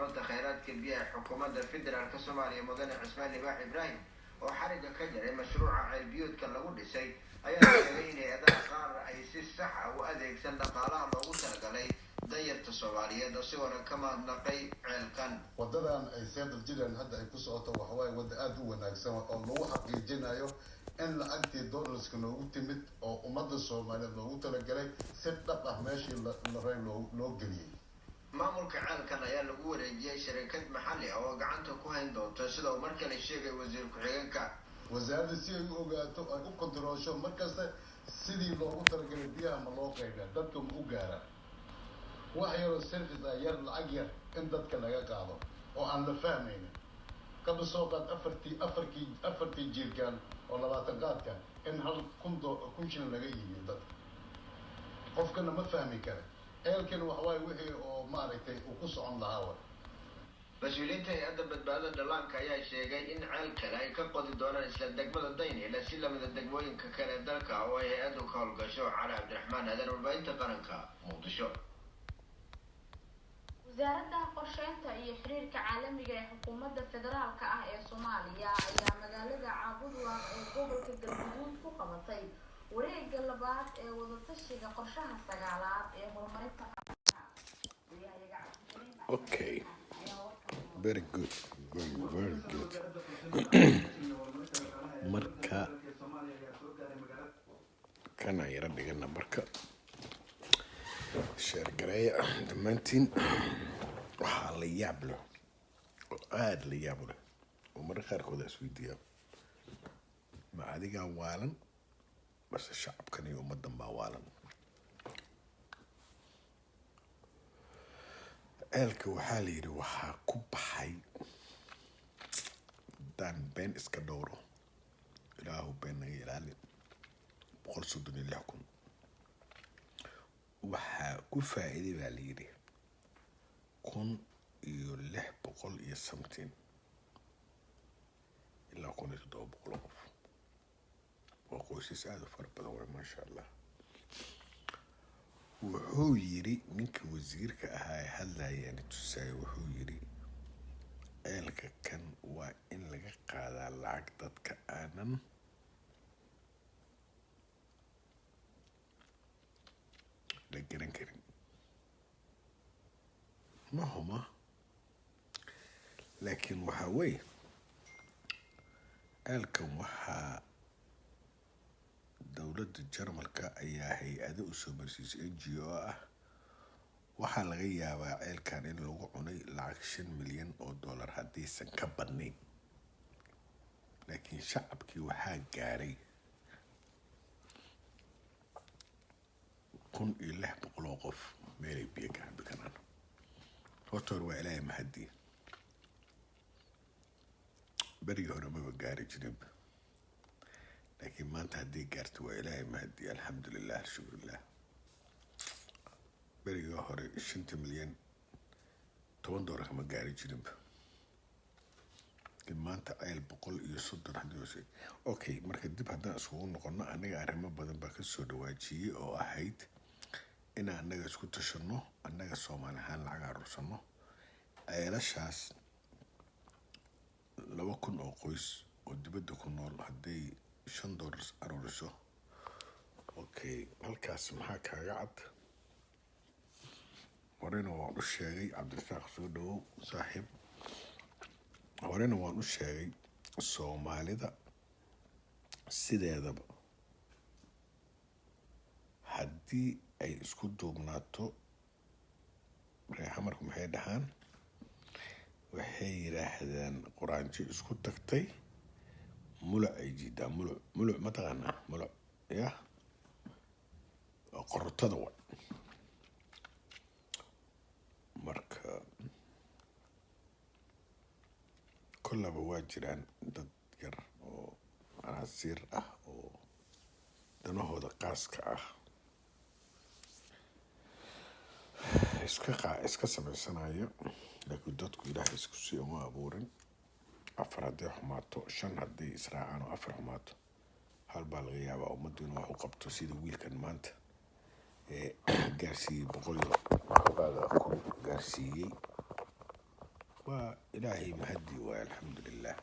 Tamarta, Kheyraadka, Biyaha Xukuumadda Federaalka Soomaaliya, Mudane Cismaan Libaax Ibraahim, oo xarigga ka jaray mashruuca ceelbiyoodka lagu dhisay, ayaa sheegay in hay-adaha qaar ay si sax ah u adeegsan dhaqaalaha loogu talagalay danyarta Soomaaliyeed, isagoona ka mahadnaqay ceelkan. Wadadan ay Save the Children hadda ay ku socoto waxawaaye wadda aada u wanaagsan oo lagu xaqiijinayo in lacagtii dollars-ka noogu timid oo ummadda Soomaaliyeed loogu talagalay si dhab ah meeshii la ray loo geliyey. Maamulka ceelkan ayaa lagu wareejiyey shirkad maxalli ah oo gacanta ku hayn doonto, sida uu mar kale sheegay wasiir ku-xigeenka. Wasaaradda si ay u ogaato, ay u kontaroosho markasta sidii loogu talagalay biyaha ma loo qaybiya, dadka ma u gaaraan. Wax yaroo service ah yar, lacag yar in dadka laga qaado oo aan la fahmaynin, kaba soo qaad afartii jiirkaan oo 20 qaadka in hal kun 1000 shilin laga iibiyo dadka, qofkana ma fahmi kara. Ceelkana waxawaaye wixii oo maaragtay uu ku socon lahaa wa. Mas-uuliyiinta Hay-adda Badbaadada Dhallaanka ayaa sheegay in ceel kale ay ka qodi doonaan isla degmada Daynila, si lamida degmooyinka kale dalka oo ay hay-addu ka howlgasho. Cali Cabdiraxmaan Aadan, Warbaahinta Qaranka, Muqdisho. Wasaaradda Qorsheynta iyo Xiriirka Caalamiga ee Xukuumadda Federaalka ah ee Soomaaliya ayaa magaalada Caabudwaaq ee gobolka Galguduud ku qabatay wareega labaad ee wadatashiga qorshaha sagaalaad ee horumarinta qaranka. Wariyahayaga Cabdikariim ayaa warkan. Very good, very, very good. Marka kana yara dhigana, marka share gareeya dhammaantiin. Waxaa la yaab leh oo aada la yaab leh oo mararka qaarkood isweydiiyaa: ma adigaa waalan mase shacabkan iyo ummaddan baa waalan? Ceelka waxaa la yidhi waxaa ku baxay, haddaan been iska dhowro, Ilaahu been naga ilaali, 136,000. Waxaa ku faa'iiday baa la yidhi 1600 iyo something ilaa 1700 qof. Waa qoysas aada u fara badan waay, maasha Allah. Wuxuu yiri ninka wasiirka ahaa ee hadlayaan tusaayo, wuxuu yiri ceelka kan waa in laga qaadaa lacag dadka aanan la garan karin. Ma huma, laakiin waxaa weeye ceelkan waxaa dowladda Jarmalka ayaa hay-ado usoo marsiisay NGO ah. Waxaa laga yaabaa ceelkan in lagu cunay lacag 5 milyan oo dollar haddaysan ka badnayn, laakiin shacabkii waxaa gaaray 1600 oo qof meelay biyo ka cabi karaan. Horta hore waa Ilaahay mahadii. Berigii hore maba gaari jirinba, laakiin maanta haddii gaarto waa Ilaahay mahadii. Alxamdulilah, alshukrulah. Berigii hore 5-ta milyan $10 kama gaari jirinba, laakiin maanta ceel 130 haddii hoose. Okay, marka dib haddaan iskugu noqono, aniga arrimo badan baa kasoo dhawaajiyey oo ahayd inaan annaga isku tashano, annaga Soomaali ahaan lacag aruursano ceelashaas. 2000 oo qoys oo dibadda ku nool hadday $5 aruuriso, okay, halkaas maxaa kaaga cad? Horena waan u sheegay. Cabdirasaaq, soo dhawow saaxiib. Horena waan u sheegay, Soomaalida sideedaba haddii ay isku duubnaato, reexamarku maxay dhahaan? Waxay yidhaahdaan quraanjo isku tagtay muluc ay jiidaa. Muluc, muluc ma taqaanaa? Muluc ya waa qorotada wa. Marka kollaba waa jiraan dad yar oo canaasiir ah oo danahooda qaaska ah iska sameysanayo, laakiin dadku Ilaahay isku si uma abuurin. Afar hadday xumaato, shan hadday israacaan oo afar xumaato, hal baa laga yaabaa ummaddu inuu wax u qabto, sida wiilkan maanta ee gaarsiiyey boqol iyo waxoogaada kun gaarsiiyey. Waa Ilaahay mahadii waay, alxamdulilah.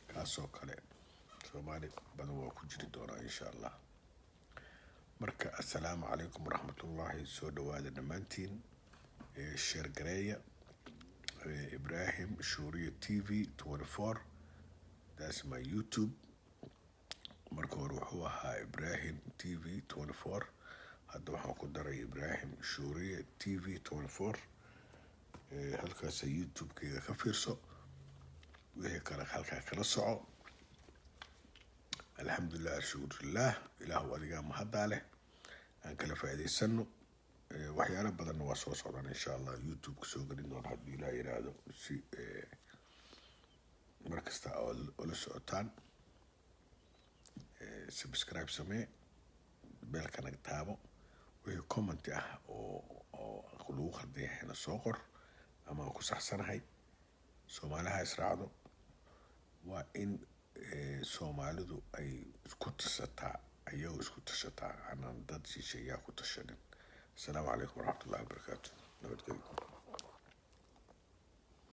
Kaasoo kale Soomaali badan waa ku jiri doonaa, insha Allah. Marka assalaamu calaykum waraxmatullaahi. Soo dhawaada dhammaantiin, share gareeya. Ibrahim Shuuriya TV 24, that's my YouTube. Marka hore wuxuu ahaa Ibrahim TV 24, hadda waxaan ku daray Ibrahim Shuuriya TV 24. Halkaasa YouTube-kayga ka fiirso, wixii kale halkaa kala soco. Alxamdulilah, alshukrulilah. Ilaahu adigaa mahaddaa leh. Aan kala faa'iidaysano. Waxyaalo badanna waa soo socdaan, insha Allah, YouTube-ka soo gelin doona haddii Ilaah yiraahdo, si mar kasta oo ula socotaan. Subscribe samee, bell-kana taabo. Wixii comment ah oo lagu khaldan yahayna soo qor ama aan ku saxsanahay. Soomaaliha israacdo. Waa in Soomaalidu ay isku tashataa, ayagoo isku tashataa, aanan dad shisheeyaa ku tashanin. Asalaamu calaykum waraxmatullahi wabarakaatu. Nabadgelyo.